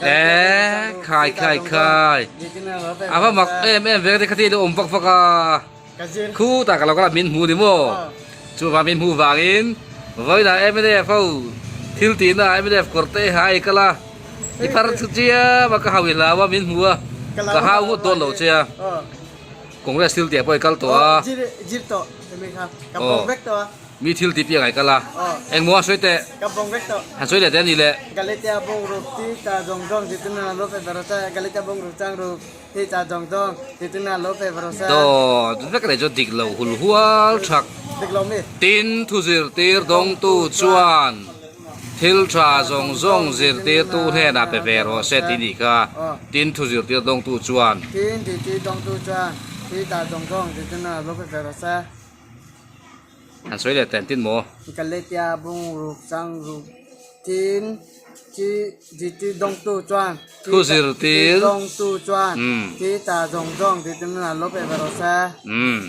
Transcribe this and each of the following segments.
Eee khai khai khai a va mak em em ve ka ti lo awm vak vak a khutah ka lo kal a min hmu ni maw chuvang min hmuh vangin vawiinah mnf ho thil tihna ah mnf kawr te ha a ikal a i phar chu chiam a ka hau i hlau a min hmu a ka hau ngawt dawn lo che a congress thil tih ah pawh i kal tawh a aw. Mi thil tih piang ai kal a, engmaw a sawi teh? Han sawi leh teh a ni le. Dawt vek leh chu dik lo hul hual thak. Tin, thu zirtir dawngtu chuan thil tha zawng zawng zirtirtu hnenah pe ve rawh se tih nih kha. Tin, thu zirtir dawngtu chuan. Han sawi leh teh tin maw? Galatia bung ruk chang ruk tin chi zirtir dawngtu chuan Thu zirtir dawngtu chuan thi ta zawng zawng zirtir nuna lo pe ve rawh se. Umm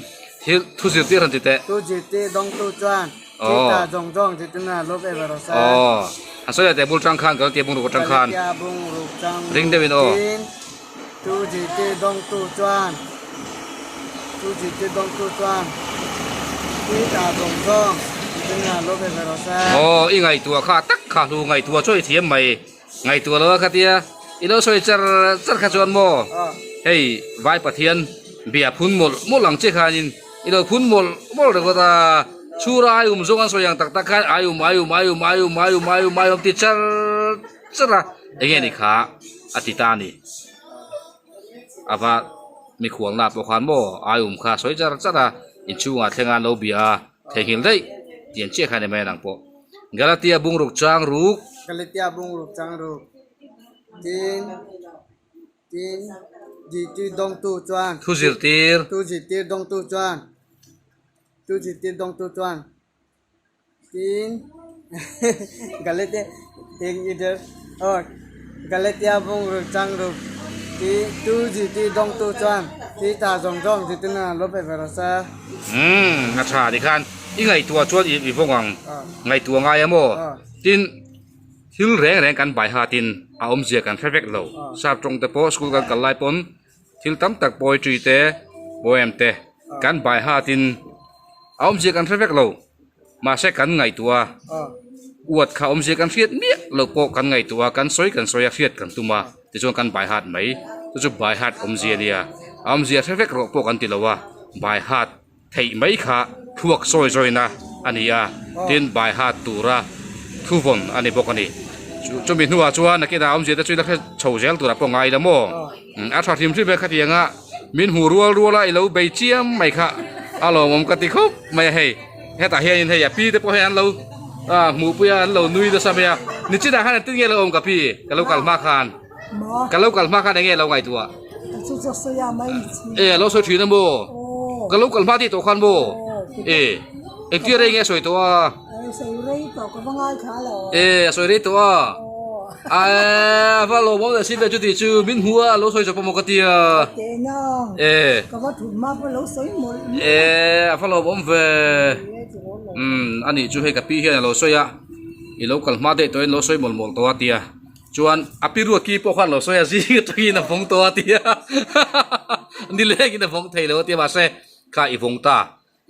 thil thu zirtir han ti teh. Thu zirtir dawngtu chuan thi ta zawng zawng zirtir nuna lo pe ve rawh se. Aw han sawi leh teh bul tang khan Galatia bung ruk atang khan. Galatia bung ruk chang ruk Ring deuhin aw. tin Thu zirtir dawngtu chuan Thu zirtir dawngtu chuan Thi ta zawng zawng Zirtirna lo ve ve rawh se. Aw, i ngaihtuah kha tak kha hlu ngaihtuah chu i thiam mai. Ngaihtuah lo a khatia i lo sawi char char kha chuan maw hei Vai Pathian bia phun mawlh mawlh ang che khanin i lo phun mawlh mawlh ringawt a, chhura ai um zawng an sawi ang tak tak khan ai um ai um ai um ai um ai um ai um ai um ti char char a, enge ni kha a ti ta a ni. Ava mikhualna pawh khan maw ai um kha sawi char char a, inchhungah thleng a an lo bia a, theihnghilh daih tih an chiah kha ni mai a nang pawh. Galatia bungruk chang ruk. Galatia bungruk chang ruk tin tin zirtir dawngtu chuan. Thu zirtir. Thu zirtir dawngtu chuan thu zirtir dawngtu chuan. Tin, Galatia eng either or Galatia bung ruk chang ruk ti tu zirtir dawngtu chuan ti ta zawng zawng zirtirna lo pe ve rawh se. Umm a tha ti khan i ngaihtuah chuan i vawng ang ngaihtuah ngai a maw? Tin, thil reng reng kan bai hatin a awmzia kan hre vek lo. Sap tawng te pawh school kan kal lai pawn Thil tam tak poetry te, poem te kan bai hatin a awmzia kan hre vek lo. Mahse kan ngaihtuah a, uat kha awmzia kan hriat miah loh pawh kan ngaihtuah a, kan sawi kan sawi a, hriat kan tum a, tichuan kan bai hat mai. Chu chu bai hat awmzia nia. A awmzia hre vek rawh pawh kan ti lo a, bai hat theih mai kha thluak sawi zawina a ni a, tin bai hat tura thuvawn a ni bawk a ni. Chumi hnuah chuan nakinah awmzia te chu ila hre chho zel turah pawh ngai la maw? A tha hrim hrim e khatianga min hmu rual rual a i lo bei chiam mai kha a lawmawm ka ti khawp mai a hei. Hetah hianin hei a pi te pawh hei an lo hmuhpui a an lo nui nasa mai a, nichinah khan engtin nge lo awm ka pi? Ka lo kal hma khan. Ka lo kal hma khan enge lo ngaihtuah? E a lo sawi thin a maw? Ka lo kal hma tih tawh khan maw? E engtia rei nge a sawi tawh a? E a sawi rei tawh a? A va lawmawm leh si ve chuti chu min hmu a lo sawi zawk pawh maw ka tia. E e a va lawmawm ve. Umm a nih chu hei ka pi hian a lo sawi a i lo kal hma daih tawhin lo sawi mawlh mawlh tawh a tia. Chuan a pi ruat ki pawh khan lo sawi a zing atangin a vawng tawh a tia nilengin a vawng thei lo a tia mahse kha i vawng ta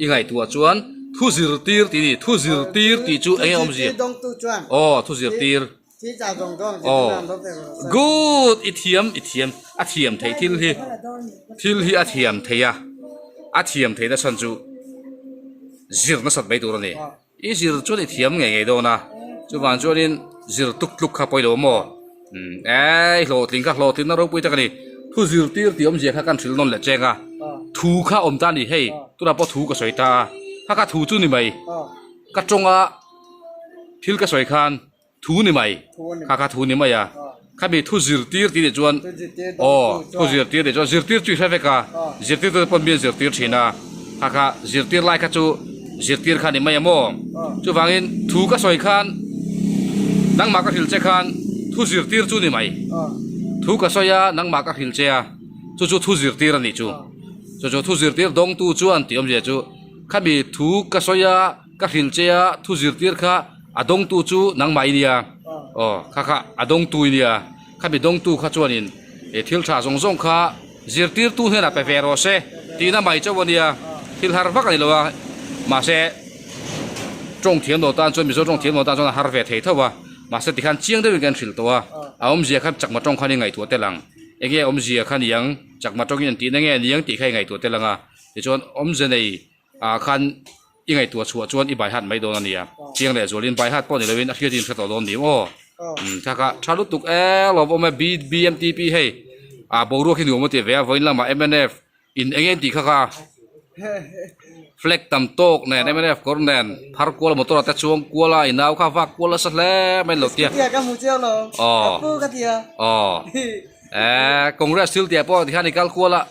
i ngaihtuah chuan thu zirtir tih a ni thu zirtir tih chu eng nge awmzia aw thu zirtir aw good i thiam i thiam a thiam theih thil hi thil hi a thiam thei a a thiam theih na chhan chu zir nasat mai tur a ni. I zir chuan i thiam ngei ngei dawn a, chuvang chuanin zir tuk tluk kha pawilo maw? Umm e, i hlawhtling kha hlawhtlinna ropui tak a ni. Thu zirtir tih awmzia kha kan hrilh nawn leh cheng a, thu kha awm ta a ni hei, tunah pawh thu ka sawi ta a, kha kha thu chu ni mai, ka tawnga thil ka sawi khan Thu ni mai, kha kha thu ni mai a, khami thu zirtir tih nih chuan aw thu zirtir nih chuan zirtir chu i hre vek a, zirtir te pawn mi an zirtir thin a, kha kha zirtir lai kha chu zirtir kha ni mai a maw? Chuvangin thu ka sawi khan Nangmah ka hrilh che khan thu zirtir chu ni mai. Thu ka sawi a, nangmah ka hrilh che a, chu chu thu zirtir a nih chu. Chu chu thu zirtir dawngtu chuan tih awmzia chu khami thu ka sawi a, ka hrilh che a, thu zirtir kha a dawngtu chu nangmah i nia. Aw, kha kha a dawngtu i nia. Khami dawngtu kha chuanin he thil tha zawng zawng kha zirtirtu hnenah pe ve rawh se tihna mai chauh a nia, thil har vak a ni lo a, mahse tawng thiam lo tan chuan Mizo tawng thiam lo tan chuan a har ve thei tho a, mahse tikhan chiang deuhin kan hrilh tawh a, a awmzia kha chakma tawng khan i ngaihtuah tel ang, enge awmzia kha niang chakma tawngin an tihna nge niang tih kha i ngaihtuah tel ang a, tichuan awmze nei ah khan i ngaihtuah chhuah chuan i baihat mai dawn a nia, chiang leh zualin baihat pawh ni loin a hriatin hre tawh dawn ni maw? Umm kha kha tha lutuk e lawmawm e BMTP hei ah boruak hi nuam a ti ve a vawiin lamah mnf in eng eng tih kha kha flag tam tawk nen mnf kawr nen phar kual motor ah te chuang kual a inau kha vak kual nasa hle mai lo tia aw aw eh congress thil tih ah pawh tikhan i kal kual a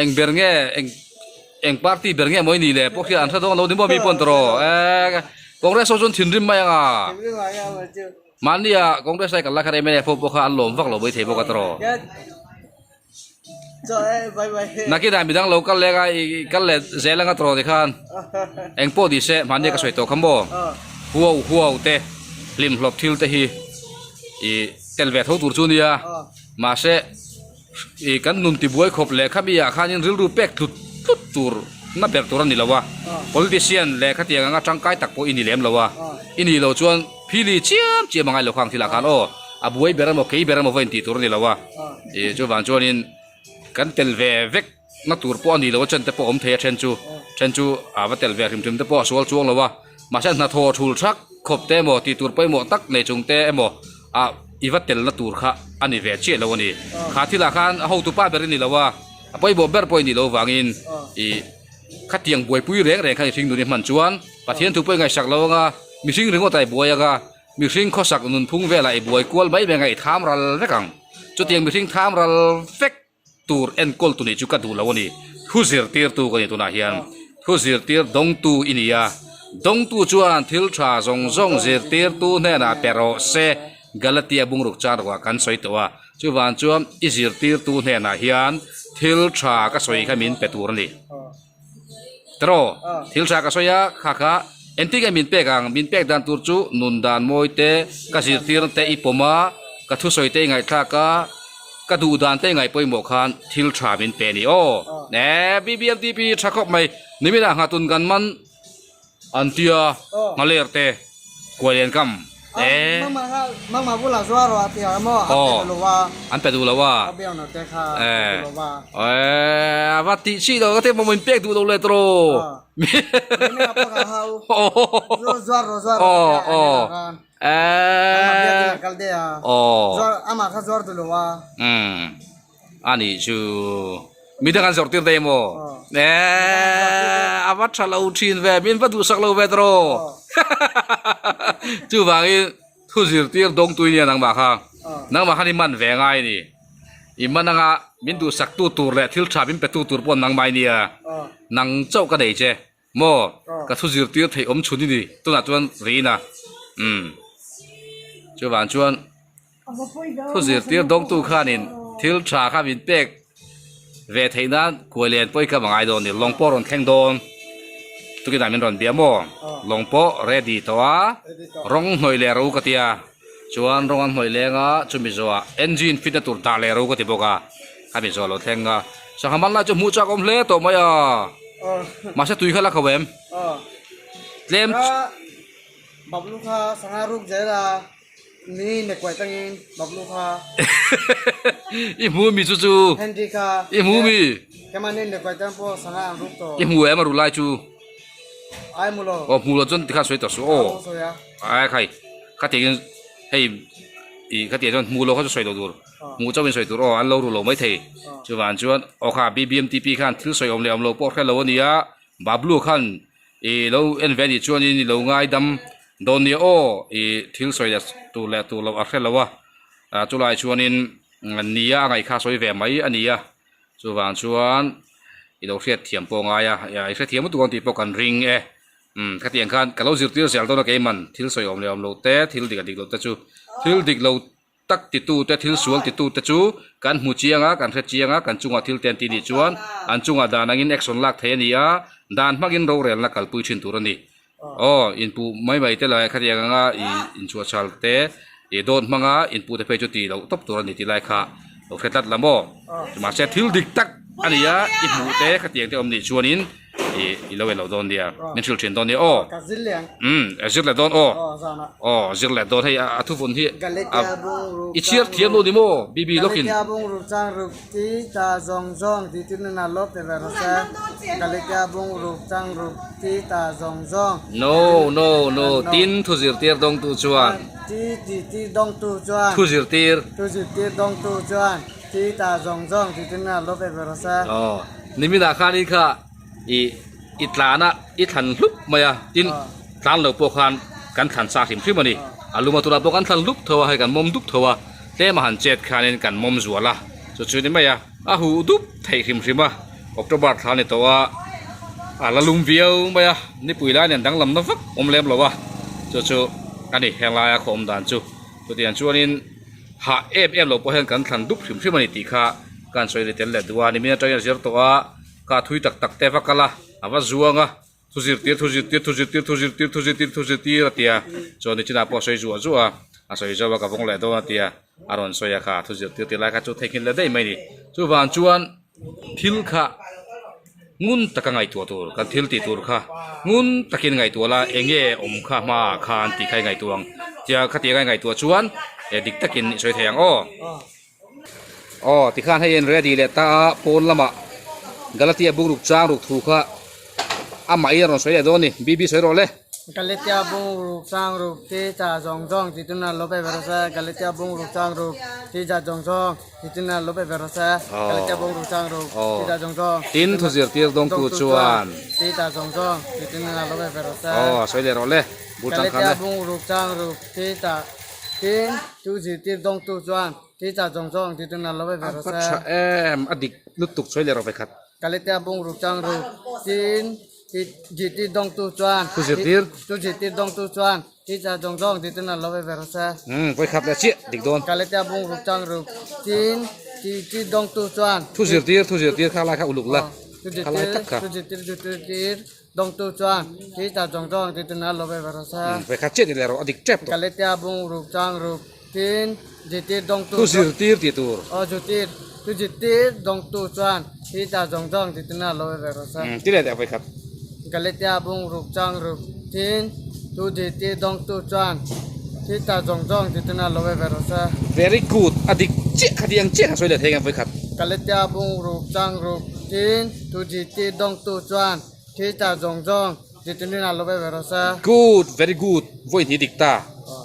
eng ber nge eng. Eng party ber nge maw i nih le pawh khian an hre dawn lo ni maw mi pawn tawh eh Congress ho chuan thinrim mai ang a mahni ah Congress ai kal lai khan mnf ho pawh kha an lawm vak lo mai thei bawk a tawh nakinah midang lo kal leng a i kal leh zel anga tawh tikhan eng pawh ni se mahni ka sawi tawh kha maw huau huau te hlimhlawp thil te hi i tel ve tho tur chu nia mahse. I kan nun tibuai khawp leh khami ah khanin rilru pek tlut tlut tur na ber tur a ni lo a, politician leh khatiang anga tangkai tak pawh i ni lem lo a, i nih loh chuan phili chiam chiam a ngai lo khang thil ah khan aw a buai ber emaw kei ber emaw va intih tur a ni lo a, i chuvang chuanin kan tel ve vek na tur pawh a ni lo a chen te pawh a awm thei a then chu then chu a va tel ve hrim hrim te pawh a sual chuang lo a, mahse hnathawh thul thak khawp te emaw tih tur pawimawh tak nei chung te emaw ah i va telna tur kha a ni ve chiah lo a ni. Kha thilah khan a hotu pa ber i ni lo a, a pawimawh ber pawh i nih loh vangin i khatiang buaipui reng reng kha i hring nun i hman chuan Pathian thu pawh i ngaihsak lo anga mihring ringawt ah i buai anga mihring khawsak nunphung velah i buai kual mai mai anga i tham ral vek ang. Chutiang mihring tham ral vek tur enkawl tu nih chu ka duh lo a ni. Thu zirtirtu ka ni tunah hian. Thu zirtir dawngtu i ni a. Dawngtu chuan thil tha zawng zawng zirtirtu hnenah pe rawh se Galatia bungruk chan ruah kan sawi tawh a. Chuvang chuan i zirtirtu hnenah hian thil tha ka sawi kha min pe tur a ni. Tiraw? Thil tha ka sawi a, kha kha engtin nge min pek ang? Min pek dan tur chu nun dan mawi te, ka zirtirna te i pawm a, ka thusawi te i ngaihthlak a, ka duh dan te i ngaih pawimawh khan thil tha min pe a ni aw. Eh, BBMTP tha khawp mai. Niminah nghatun kan man An tia nghaler te kuai lian kam e. Aw an pe duh lo a. Eh a va tih chih lo ka te maw min pek duh lo le tawh. Aw aw eh aw umm. A nih chu midang an zawrh tir daih maw? Eeee a va tha lo thin ve, min va duhsak lo ve tawh Chuvangin thu zirtir dawngtui nia nangmah kha, nangmah khan i man ve ngai a ni. I man anga min duhsak tu tur leh thil tha min pe tu tur pawh nangmah i nia, nang chauh ka nei che. Maw? Ka thu zirtir theih awm chhun i ni tunah chuan riin a. Umm. Chuvang chuan thu zirtir dawngtu khanin thil tha kha min pek ve theih nan kuai len pawh i kam a ngai dawn a ni. Lawng pawh a rawn thleng dawn. Tukinah min rawn bia maw? Lawng pawh ready tawh a, rawng hnawih leh ro ka tia. Chuan rawng an hnawih leng a, chumi zawhah engine fit na tur dah leh ro ka ti bawk a, khami zawh lo thleng a. Sangha man lai chu hmuh chak awm hle tawh mai a, mahse tui kha la kho em? Tlem. Bablu kha sangha ruk zel a, ni ne kuai tangin Bablu kha. I hmu mi chu chu. Henry kha. I hmu mi. Kema ni ne kuai tang pawh sangha an ruk tawh. I hmu em a ru lai chu? Ai hmu lo. Aw hmu lo chuan tikhan sawi tawh suh aw. Ai khai khatiangin hei ih khatiang chuan hmu lo kha chu sawi lo tur hmuh chauhin sawi tur aw an lo ru lo mai thei chuvang chuan aw kha BBMTP khan thil sawi awm leh awm lo pawh hre lo a nia Bablu khan ih lo en ve anih chuanin i lo ngaidam dawn nia aw ih thil sawi leh tur leh tur loh a hre lo a chulai chuanin nia a ngaih kha sawi ve mai a ni a. Chuvang chuan i lo hriat thiam pawh ngai a, i hrethiam lutuk ang tih pawh kan ring e. Umm khatiang khan ka lo zirtir zel dawn a keiman thil sawi awm leh awm loh te thil dik a dik loh te chu thil dik lo tak titu te thil sual titu te chu kan hmu chiang a kan hre chiang a kan chungah thil te an ti nih chuan an chungah dan angin action lak theih a ni a dan hmangin rorelna kalpui thin tur a ni. Aw inpuh mai mai te lai khatiang anga ih inchhuahchhal te ih dawt hmanga inpuh te phei chu tih loh tawp tur a ni tih lai kha lo hre tlat la maw mahse thil dik tak a ni a i hmuh te khatiang te awm nih chuanin ih i lo en loh dawn nia min hrilh thin dawn nia aw umm a zir leh dawn aw aw zir leh dawn hei a thuvun hi i chhiar thiam lo ni maw bibi lawkin. Ti ta zawng zawng ti ti nuna lawp te ve rawh se. Galatia bung ruk chang ruk ti ta zawng zawng. No no no tin thu zirtir dawngtu chuan. Ti ti ti dawngtu chuan. Thu zirtir. Thu zirtir dawngtu chuan ti ta zawng zawng ti ti nuna lawp te ve rawh se. Aw niminah khanin kha i i tlana i thlan hlup mai a tin tlan lo pawh khan kan thlan sa hrim hrim a ni. A luma tunah pawh kan thlan hlup tho a hei kan mawm dup tho a. Tlem a han chet khanin kan mawm zual a, chu chu ni mai a, a huh dup theih hrim hrim a, October thla a ni tawh a, a la lum viau mai a, nipui lai nen danglam na vak awm lem lo a, chu chu a ni heng laia khaw awm dan chu, chutiang chuanin hah em em lo pawh hian kan thlan dup hrim hrim a ni tih kha ka han sawi ri tel leh duh a, nimin atangin a zir tawh a, ka thui tak tak te va kal a, a va zuang a. Thu zirtir, thu zirtir, thu zirtir, thu zirtir, thu zirtir, thu zirtir a ti a, chuan nichinah pawh a sawi zuah zuah a, a sawi zo a ka vawng leh dawn a ti a, a rawn sawi a kha thu zirtir tih lai kha chu theihnghilh leh daih mai a ni. Chuvang chuan thil kha ngun taka ngaihtuah tur, kan thil tih tur kha ngun takin ngaihtuah la eng nge awm kha hmaah khan tih kha i ngaihtuah ang tia khatiang a i ngaihtuah chuan dik takin i sawi thei ang aw. Aw tikhan hei en ready leh ta a pawn lamah Galatia bungruk chang ruk thu kha amah in a rawn sawi leh dawn a ni BB sawi rawh le. Galatia bungruk chang ruk ti cha zawng zawng ti tuna lo pe ve rawh se Galatia bungruk chang ruk ti cha zawng zawng ti tuna lo pe ve rawh se Galatia bungruk chang ruk ti cha zawng zawng Tin thu zirtir dawngtu chuan ti cha zawng zawng ti tuna lo pe ve rawh se Aw sawi leh rawh le bul chang khan le. Galatia bungruk chang ruk ti cha Tin, chu zirtir dawngtu chuan thil chah zawng zawng ti tuna lo ve ve rawh se. A va tha em, a dik lutuk sawi leh rawh ve khat. Kalitea bungruk chang ru. Tin, zirtir dawngtu chuan. Thu zirtir. Chu zirtir dawngtu chuan thil chah zawng zawng ti tuna lo ve ve rawh se. Umm, vawi khat leh chiah dik dawn. Kalitea bungruk chang ru. Tin, zirtir dawngtu chuan. Thu zirtir, thu zirtir kha lai kha uluk la. Kha lai tak kha. Thu zirtir, thu zirtir. Dawngtu chuan thil ta zawng zawng ti tuna lo ve ve rawh se. Ve khat chiah ni leh rawh a dik tep tawh. Galatia bung ruk chang ruk tin zirtir dawngtu Thu zirtir tih tur. Aw zirtir thu zirtir dawngtu chuan thil ta zawng zawng ti tuna lo ve ve rawh se. Ti leh teh vawikhat. Galatia bung ruk chang ruk tin thu zirtir dawngtu chuan thil ta zawng zawng ti tuna lo ve ve rawh se. Very good a dik chiah kha tiang chiah kha sawi leh thei ang vawikhat. Galatia bung ruk chang ruk tin Thu zirtir dawngtu chuan thil ta zawng zawng zirtirna lo ve ve rawh se. Good, very good, vawi hnih dik ta,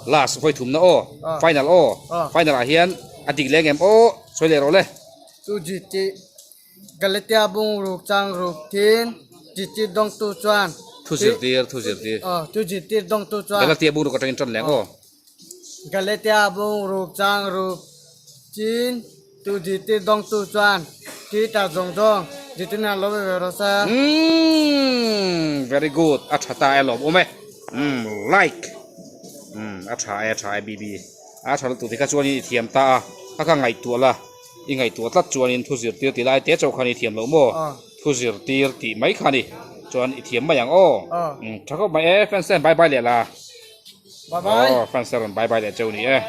last vawi thumna aw, final aw, final ah hian a dik leng em aw, sawi leh rawh le. Thu zirtir Galatia bung ruk chang ruk thin zirtir dawngtu chuan. Thu zirtir, thu zirtir. Aw, thu zirtir dawngtu chuan. Galatia bung ruk atangin tan leng aw. Galatia bung ruk chang ruk chin tu zirtir dawngtu chuan Twitter zawng zawng zirtirna lo ve ve rawh se. Umm very good a tha ta e lawm awm e umm like umm a tha e a tha e BB a tha lutuk tikha chuan i thiam ta a kha kha ngaihtuah la i ngaihtuah tlat chuanin thu zirtir tih lai te chauh khan i thiam loh maw thu zirtir tih mai kha ni chuan i thiam mai ang aw umm tha khawp mai e fans ten bye bye leh la Bye bye. Aw fans te rawn bye bye leh cheu ni e.